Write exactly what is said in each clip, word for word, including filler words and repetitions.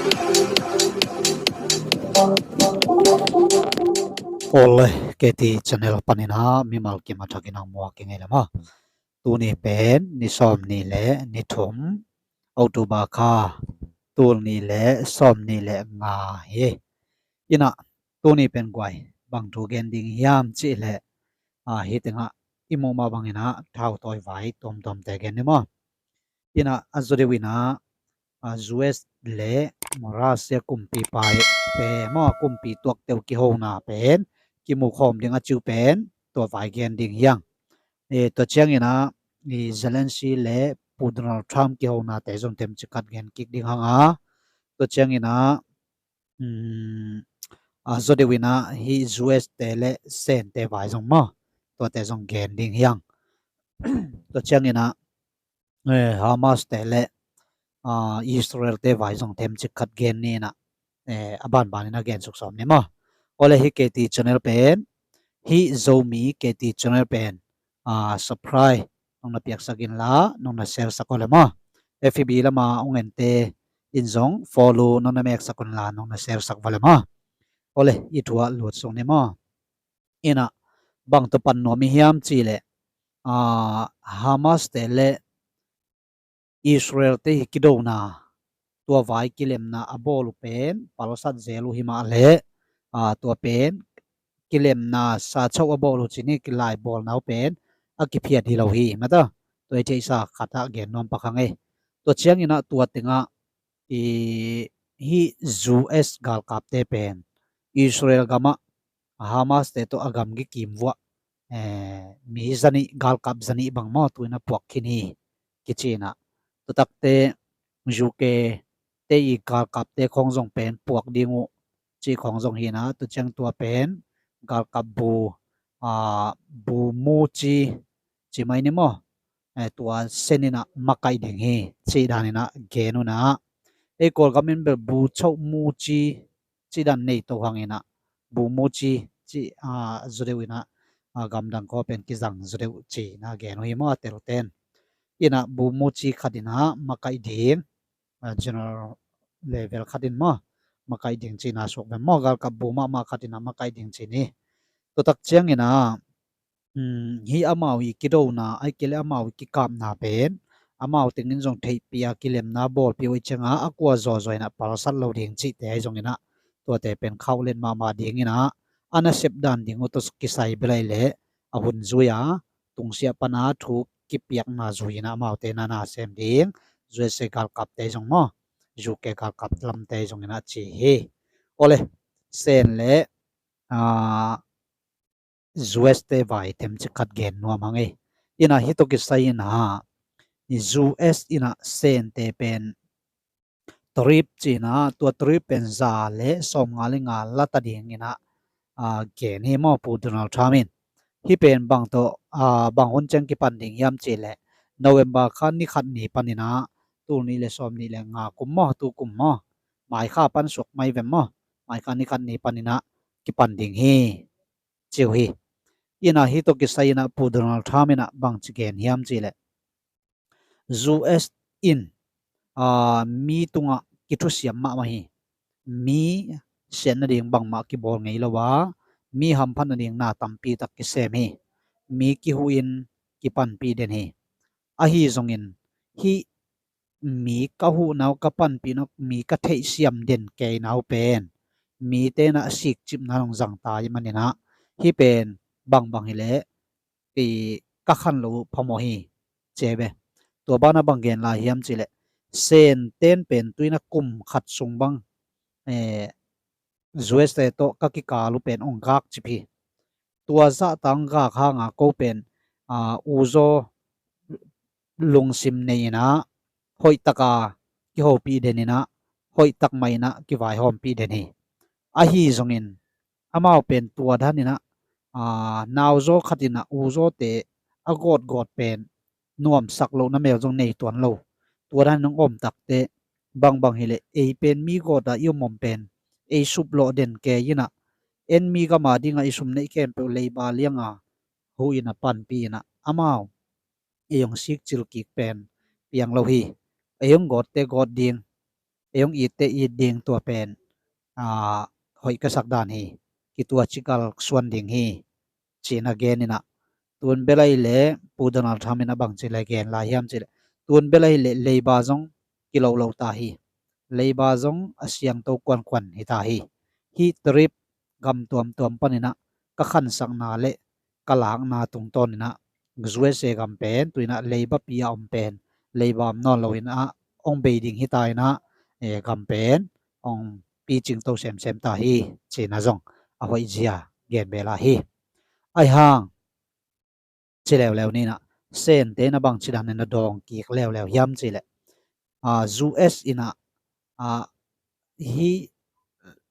Ole, K T channel panin ah mimal kim a thakin ah muak i ngei le maw. Tuni pen ni sawm nih le ni thum, October kha, tul nih le sawm nih le nga hi. Inah tuni pen guai bang thu gen ding hiam cih leh, a, hi tengah i muh mah bangin ah thautawi vai tuamtuamte gen ni maw. Inah a zaw deuh inah, a, U S le Russia kumpipa te maw, kumpi tuakte uh kihona pen kimu khawm ding a ci uh pen tua vai gen ding hiang. E, tua ciangin ah i Zelensky le Pu Donald Trump kihonate zong themcik khat gen kik ding hang a, tua ciangin ah, um, a zaw deuh inah hih U S te le Sen te vai zong maw, tuate zong gen ding hiang. Tua ciangin ah, eh, Hamas te le, ah, Israel te vai zong themcik khat gen ni inah, eh, a banbanin a gen suk sawm ni maw. Ole, hih K T channel pen, hih Zomi K T channel pen, ah, subscribe nong na piaksak inla nong na share sak ole maw. F B lama ong ente in zong follow nong na meksak unla nong na share sak vale maw. Ole, i thu ah lut sung ni maw. Inah bang tawh pan nuam i hiam cih leh, ah, Hamas te le Israel te hi kidona, tua vai kilemna a bawl uh pen palsat zel uh hi mah leh, a, tua pen kilemna sa chauh a bawl uh cin hi, kilai bawlna uh pen a kiphiat hi lo hi mata. Tua i theihsa khat ah gen nuam pak hang ei. Tua ciangin ah tua tengah i hih U S galkapte pen Israel gamah Hamas te tawh a gamgi kim vuah, eh, mi zanih, galkap zanih bang maw tu inah puak khin hi kici inah. Tua takte U K te i galkapte khawng zong pen puak ding uh cih khawng zong hi inah, tua ciang tua pen galkap bu, ah, bu mu ci, ci mai ni maw. Eh, tua sen inah makaih ding hi cih dan inah gen uh inah. Ei Kawlgam in bel bu chauh mu ci cih dan nei to hang inah, bu mu ci, ci, a, zaw deuh inah, a, gamdang khawng pen kizang zaw deuh ci inah gen uh hi maw a telten. Inah bu mu ci khat inah makaih ding, a, general level khat in maw makaih ding ci inah suak ve maw, galkap bu mahmah khat inah makaih ding ci ni. Tua tak ciang inah, um, hih amau i kidona, ahih kei leh amau i kikapna pen amau tengin zong theihpih a kilemna bawlpih uh ahih ciangin a kua zawzaw inah palsat lo ding cihte ahi zong inah tuate pen khauh let mahmah ding inah a nasep dan ding uh tawh kisai bel ahih leh a hun zui a tungsiah pan a thu kipiakna zui inah amaute na nasem ding, U S A galkapte zong maw, U K galkap lamte zong inah ci hi. Ole, Sen le, ah, U S te vai themcik khat gen nuam hang ei. Inah hih tawh kisai inah U S inah Sente pen trip ci inah, tua trip pen za le sawmnga le nga lata ding inah, a, gen hi maw Pu Donald Trump in. Hih pen bang tawh, a, bang hun ciang kipan ding hiam cih leh November kha ni khat ni pan inah, tul nih le sawmnih le nga kum maw, tu kum maw, mai kha pan suak mai vem maw, mai kha ni khat ni pan inah kipan ding hi, ci uh hi. Inah hih tawh kisai inah Pu Donald Trump inah bangci gen hiam cih leh U S in, a, mi tungah kithusiam mahmah hi. Mi siat nading bangmah kibawl ngei lo a, mi hamphat nading na tampi tak kisem hi. Mi kihuhin kipanpih den hi. Ahi zongin hih mi ka huhna uh, ka panpihna uh, mi ka theihsiam den keina uh pen mite inah sikcipna hong zang ta ahih man inah hih pen bangbang hi leh i ka khan loh uh phamawh hi, ci ve. Tua banah bang gen lai hiam cih leh Senten pen tu inah kum khat sung bang, eh, U S te tawh ka kikal uh pen hong gak cip hi. Tua zahtak hong gak hang a ko pen, a, uzaw lungsim nei inah hoih tak a kihopih den inah hoih tak mah inah kivaihawmpih den hi. Ahi zongin amau pen tua dan inah, a, nauzaw khat inah uzawte a gawtgawt pen nuamsak lohna mel zong nei tuan lo. Tua dan inah hong om takte bangbang hi leh ei pen mi gawt a i om om pen ei suplawh den kei inah, en mi gam a dingah i sum neih khempeuh leiba liang a huhin a panpih inah amau ei hong sikcil kik pen piang lo hi. Ei hong gawtte gawt ding, ei hong itte it ding tua pen, aa, hoih ka sak dan hi, kituaci kalsuan ding hi, ci-in a gen in ah, tun bel ahih leh Pu Donald Trump in a bangci lai gen lai hiam cih leh, tun bel ahih leh Labour zong kilolo ta hi. Labour zong a siangtho kuankuan hi ta hi. Hih Trump gam tuamtuam panin ah ka khansakna le ka lakna tungtawn in ah U S A gam pen tu-in ah Labour pi a om pen, Labour om nawn lo in ah hong bei ding hi ta in ah, eh, gam pen hong picing to semsem ta hi, ci-in ah zong a hoih zia gen bel a hi. Ahi hang ci leuleu ni in ah, Sente in a bangci dan in a dawng kik leuleu hiam cih leh, aa, U S in ah, aa, hih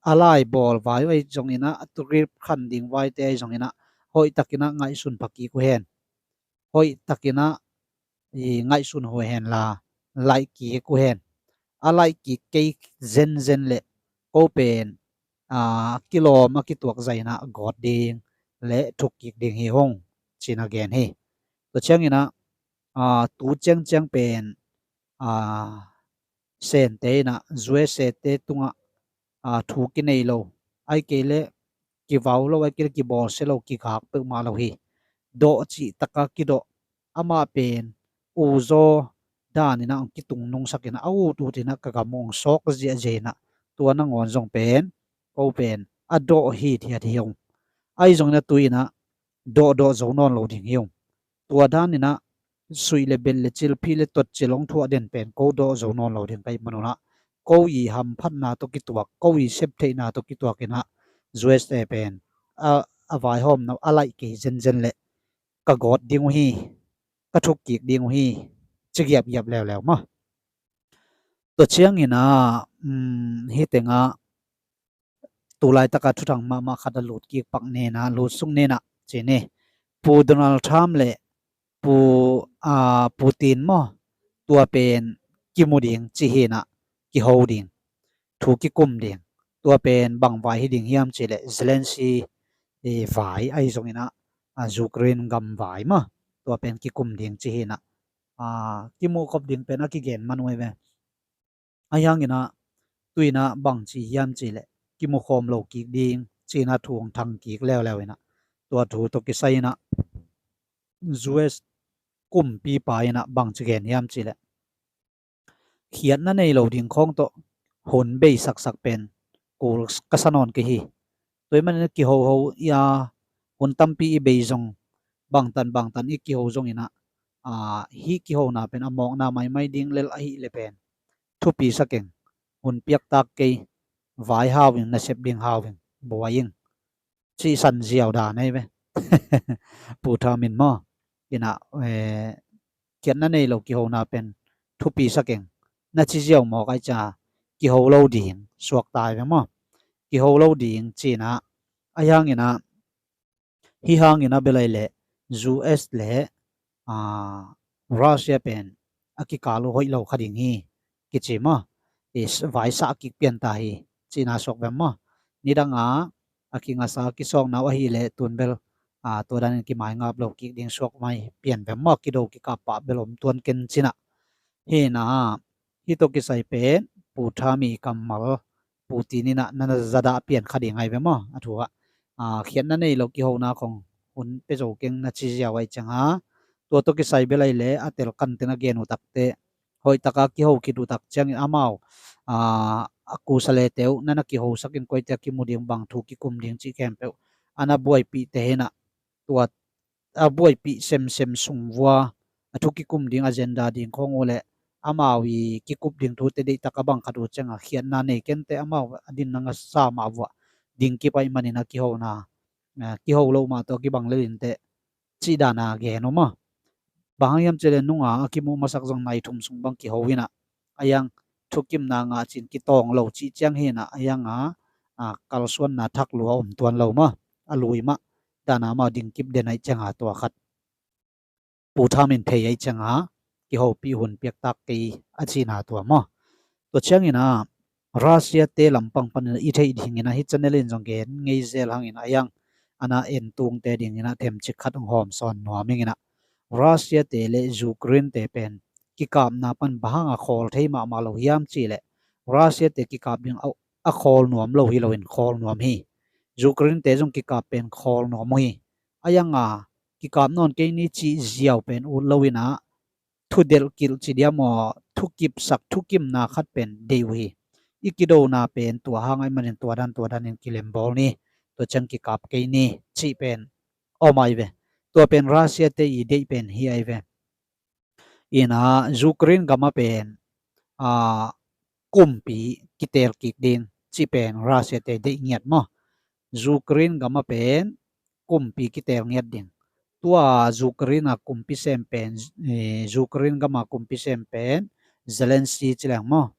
a lai bawl vai uh ahi zongin ah, a Trump khan ding vaite ahi zongin ah, hoih takin ah ngaihsun pha kik uh hen. Hoih takin ah i ngaihsun uh hen la, laih kik uh hen. A laih kik kei zenzen leh ko pen, aa, kilawm a kituak zah in ah gawt ding le thuk kik ding hi ung, ci-in a gen hi. Tua ciangin ah, aa, tu ciangciang pen, aa, Sente in ah U S A te tungah, aa, thu kinei lo, ahih kei leh kivau lo, ahih kei leh kibawlsia lo, kigak peuhmah lo hi. Dawh cih taka kidawh, amah pen uzaw dan in ah hong kitung nungsak in ah, a ut ut in ah ka gam hong sawk ziahziah in ah, tua nangawn zong pen ko pen a dawh hithiat hi ung. Ahi zongin ah tu-in ah dawhdawh zo nawn lo ding hi ung. Tua dan in ah suih le bel le cilphih le totcil hong thuah den pen ko dawh zo nawn lo ding ka hih manun ah, ko i hamphatna tawh kituak, ko i septheihna tawh kituak in ah U S A pen a, a vaihawmna uh a laih kei zenzen leh ka gawt ding uh hi, ka thuk kik ding uh hi, ci giapgiap leuleu maw. Tua ciangin ah, um, hih tengah tu laitak a thuthang mahmah khat a lut kik pak ni in ah, lut suk ni in ah, ci ni. Pu Donald Trump le Pu, aa, Putin maw, tua pen kimu ding ci hi in ah, kiho ding, thu kikum ding. Tua pen bang vai hi ding hiam cih leh Zelensky, eh, vai ahi zongin ah, aa, Ukraine gam vai maw, tua pen kikum ding ci hi in ah, aa, kimuh khop ding pen a kigen man uh hi ve. Ahi hangin ah tu-in ah bangci hiam cih leh kimukhawm lo kik ding ci-in ah thu hong thang kik leuleu in ah, tua thu tawh kisai in ah U S kumpipa in ah bangci gen hiam cih leh, khiatna nei lo ding khawng tawh hun bei saksak pen kul ka sa nawn kei hi. Tua ahih manin ah kihoho i a, hun tampi i bei zong, bangtan bangtan i kiho zongin ah, aa, hih kihona pen a mawkna maimai ding lel ahih leh pen thupi sa keng, hun piaktak kei, vai hau ing, nasep ding hau ing, buai ing, cih san ziau dan ahi ve. Pu Trump in maw, in ah, eh, khiatna nei lo kihona pen thupi sa keng, na ci ziau mawk ahih ciang a kiho lo ding suak ta hi ve maw. Kiho lo ding ci-in ah, ahi hangin ah, hih hangin ah bel ahih leh U S le, aa, Russia pen a kikal uh hoih lo kha ding hi, kici maw. I s-, vaisa a kik pian ta hi, ci-in ah suak vem maw. Nidang a a kingasa a kisawkna uh ahih leh tun bel, aa, tua danin kimaingap lo kik ding suak mai pian vem maw, kido kikap pah bel om tuan ken ci-in ah. Hi in ah, hih tawh kisai pen Pu Trump i kammal, Putin in ah na na zadah pian kha ding ahi ve maw, a thu ah. Aa, khiatna nei lo kihona khong hun pia zo keng na ci ziau ahih ciang a, tua tawh kisai bel ahih leh a telkan ten a gen uh takteh, hoih taka kiho khit uh tak ciangin amau, aa, a kusa lete uh na na kihosak in koite a kimu ding, bang thu kikum ding cih khempeuh a na buaipihte hi in ah, tua a buaipih semsem sung vua a thu kikum ding agenda ding khawng uh leh amau i kikup ding thute deihtak a bang khat uh ciang a khiatna nei kenteh, amau a dinna ngasa mah vua dingkip ahih manin a kihona, aa, kiho loh mah tawh a kibang lel inteh, cih dan a gen uh maw. Bang hang hiam cih leh nunga a kimuh masak zong nai thum sung bang kiho in ah, ahi hang thukimna ngah cin kitawng lo cih ciang hi in ah, ahi hang a, aa, kalsuanna thak lua om tuan lo maw. A lui mah dan a amau dingkip den ahih ciang a tua khat Pu Trump in thei ahih ciang a kihopih hun piaktak kei a cihna tua maw. Tua ciangin ah Russia te lampang panin i theih dingin ah hih channel in zong gen ngei zel hangin ah, ahi hang a na entungte dingin ah themcik khat hong hawm sawn nuam ing in ah, Russia te le Ukraine te pen kikapna pan bang hang a khawl thei mahmah lo hiam cih leh, Russia te kikap ding a, a khawl nuam lo hi loin khawl nuam hi. Ukraine te zong kikap pen khawl nuam uh hi. A ianga kikap nawn kei ni cih ziau pen ut lo inah thudelh kilh ci diam aw, thukipsak thukimna khat pen deih uh hi. I kidona pen tua hang ahih manin tua dan tua danin kilembawl ni, tua ciang kikap kei ni cih pen om ahi ve. Tua pen Russia te i deih pen hi ahi ve. Inah Ukraine gama pen a, kumpi kitel kik ding cih pen Russia te deih ngiat maw? Ukraine gama pen kumpi kitel ngiat ding. Tua Ukraine a kumpi sem pen, eh, Ukraine gama kumpi sem pen Zelensky ci leng maw?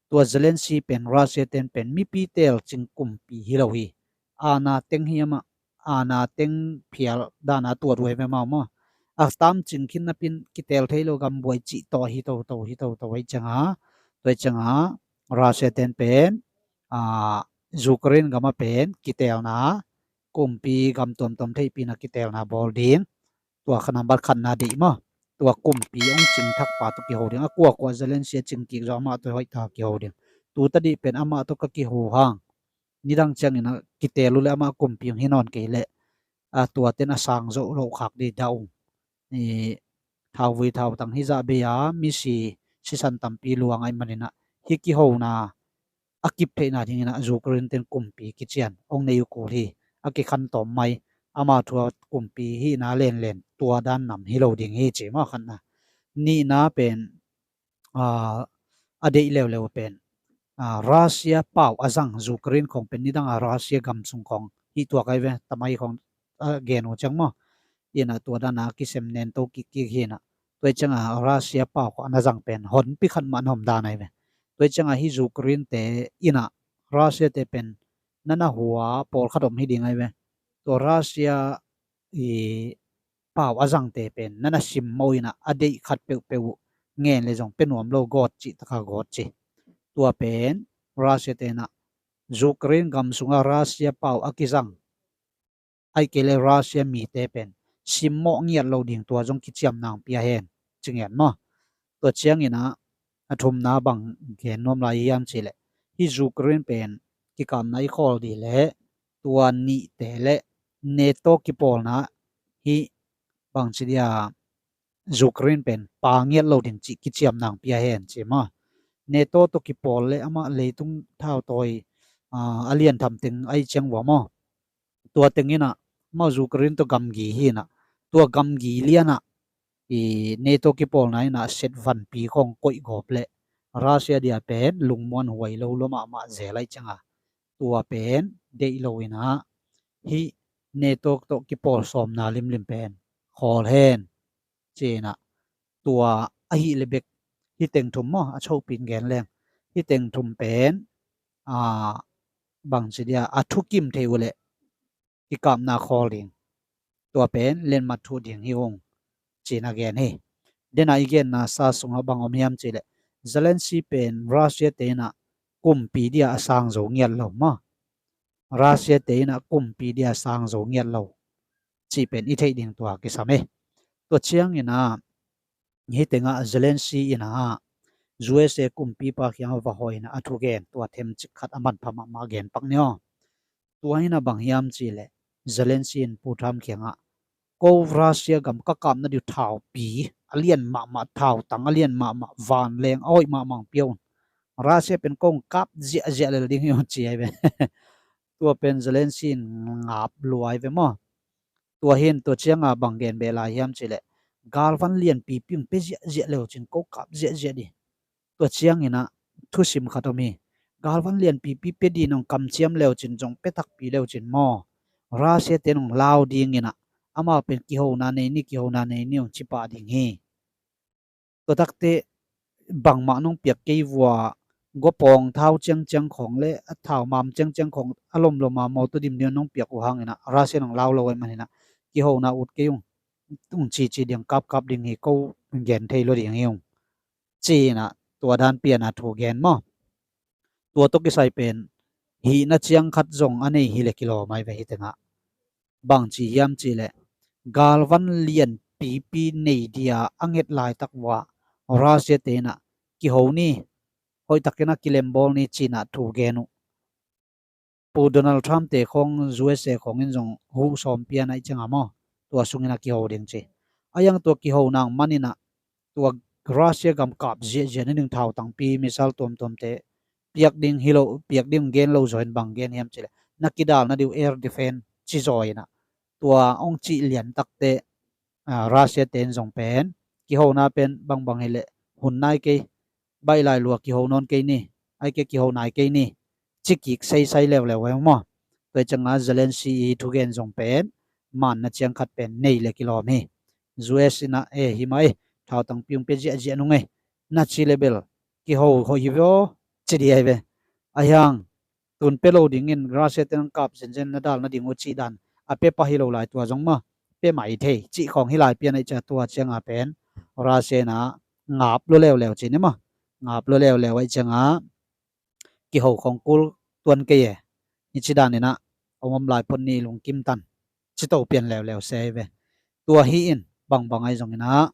Tua Zelensky pen Russia ten pen mipi tel cing kumpi hi lo hi. Ana teng hi amah, ana teng phial dana tuat uh hi ve mau maw? A tam cing khin napin kitel thei lo gambuai cih tawh hi toto hi toto ahi cianga, tua ahi cianga Russia ten pen a, Ukraine gama pen kitelna, kumpi gam tuamtuam theihpihna kitelna bawl ding. Tua kha nambat khatna deih maw? Tua kumpi hong cing thakpa tawh kiho ding. A kuakua Zelensky a cing kik zaw amah tawh hoihta kiho ding. Tuta dih pen amah tawh ka kiho hang nidang ciangin a kitel uh le amah kumpi hong hi nawn kei leh a, tuaten a sang zoh loh khak dih dah ung. I thauvui thautang hizah bei a misi sisan tampi luang ahih maninah hih kihona a kip theihna dinginah Ukraine ten kumpi kician hong nei uh kul hi. A kikhan tawm mai, ama thua kumpi hihna lenlen tua dan nam hi lo ding hi ci maw khatna. Nihna pen a, a deih leuleu pen a, Russia pau a zang Ukraine khong pen nidanga Russia gam sung khong hih tuak ahi ve, tamai khong a gen uh ciang maw? Inah tua dana kisem nen to kikkik hinah tua cianga Russia pau khong ana zang pen honpi khat mah na om dan ahi ve. Tua cianga hih Ukraine te inah Russia te pen nana hua pawlkhat om hi ding ahi ve. Tua Russia i pau a zangte pen nana simmawh inah a deih khat peuhpeuh uh ngen le zong pe nuam lo gawt cih taka gawt ci. Tua pen Russia tenah Ukraine gam sunga Russia pau a kizang aih kei le Russia mite pen simmawh ngiat lo ding tua zong kiciam nang pia hen ci ngiat maw? Tua cianginah a thumna bang gen nuam lai hiam cihleh hih Ukraine pen kikapna i khawl dih leh tua nihte le NATO kipawlna hih bangci dia Ukraine pen pa ngiat lo ding cih kiciam nang pia hen ci maw? NATO tawh kipawl le amah leitung thautawi a, a lian tham teng ahi ciang vua maw? Tua tenginah amau Ukraine tawh gamgi hinah tua gamgi lianah i NATO kipawlna inah set vanpi khong koih gawp le Russia dia pen lungmuan huai lo lua mahmah zel aih cianga tua pen deih lo inah hih NATO tawh kipawl sawmna limlim pen khawl hen cinah tua ahi le bek hih teng thum maw a chopin gen leng hih teng thum pen a, bangci dia a thukim thei uh leh kikapna khawl ding tua pen lenmat thuh ding hi ung cina gen hi. Dena i genna sa sungah bang om hiam cihleh Zelensky pen Russia teinah kumpi dia a sang zo ngiat lo maw? Russia teinah kumpi dia sang zo ngiat lo cih pen i theih ding tua kisam hi. Tua cianginah hih tengah Zelensky inah U S A kumpipa kiangah va hawina a thugen tua themcik khat a manpha mahmah gen pak ni aw. Tua inah bang hiam cihleh Zelensky in Pu Trump kiangah ko Russia gam ka kapna diu thaupi a lian mahmah, thautang a lian mahmah, vanleng a hoih mahmah pia un. Russia pen kong kap ziahziah lel ding hi un ci ahi ve. Tua pen Zelensky in ngap luai ve maw? Tua hin tua cianga bang gen beh lai hiam cihleh galvan lianpipi ung pe ziahziah leucin ko kap ziahziah dih. Tua cianginah thusim khat om hi. Galvan lianpipi pe dinong kamciam leucin zong pe takpi leucin maw? Russia tenong lau dinginah amau pen kihona nei ni, kihona nei ni ung cipah ding hi. Tua takte bangmah nong piak kei vua, guapawng thau ciangciang khawng le a thau mam ciangciang khawng a lomloma mawtaw dimdiam nong piak uh hanginah Russia nong lau lo ahi maninah kihona ut kei ung, ung cici ding kapkap ding hi ko gen thei lo ding hi ung. Cinah tua dan piana thu gen maw? Tua tawh kisai pen hihna ciang khat zong a nei hi le kilawm ahi ve hih tengah. Bangci hiam cihleh galvan lianpipi nei dia a nget laitak vua Russia tenah kiho ni, hoihtakin a kilembawl ni cinah thu gen uh. Pu Donald Trump te khawng U S A khawng in zong huh sawm pian aih cianga maw, tua sungin a kiho ding ci. A iang tua kiho nang maninah tua Russia gam kap ziahziah ni ding thau tangpi missile tuamtuamte piak ding hi lo, piak ding gen lo zaw in bang gen hiam cileh na kidal na diu air defense ci zaw inah tua ong cih lian takte Russia te in zong pen kihona pen bangbang hileh hun nai kei, baih lai lua kiho nawn kei ni, ai kei kiho nai kei ni, cikik seisai leuleu e maw. Tua cianga Zelensky i thugen zong pen manna ciang khat pen nei le kilawm hi. U S inah e himah e, thau tangpi ung pe ziahziah nung e, na ci le bel kiho hoih hi veo ci di ai ve. A hiang tun pe lo dingin Russia te nang kap zenzen na dal nading uh cih dan a pe pah hi lo lai tua zong maw, pe mai thei cih khawng hi lai pian aih cia tua cianga pen Russia inah ngap lua leuleu ci ni maw. Ngap lua leuleu aih cianga kiho khawng kul tuan kei e. Ni ci daninah om om lai phot ni lungkim tan ci to pian leuleu se hi ve. Tua hi in bangbang aih zonginah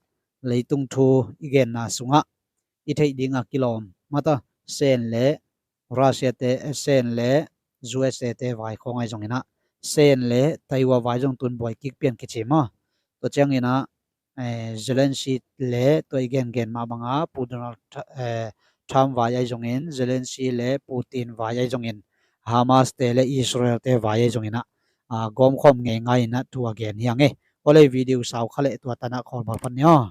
leitung thu i genna sungah i theih dinga kilawm mata Sen le Russia te, Sen le U S A te vai khawng aih zonginah Sen le Taiwan vai zong tun buai kik pian kici maw. Tua cianginah Zelensky le tua i gengen mah banga Pu Donald Trump vai aih zongin, Zelensky le Putin vai aih zongin, Hamas te le Israel te vai aih zonginah gawmkhawm ngei ngai inah thu a gen hiang e. Awlei video sau kha leh tua tanah khawlbawl pan ni aw.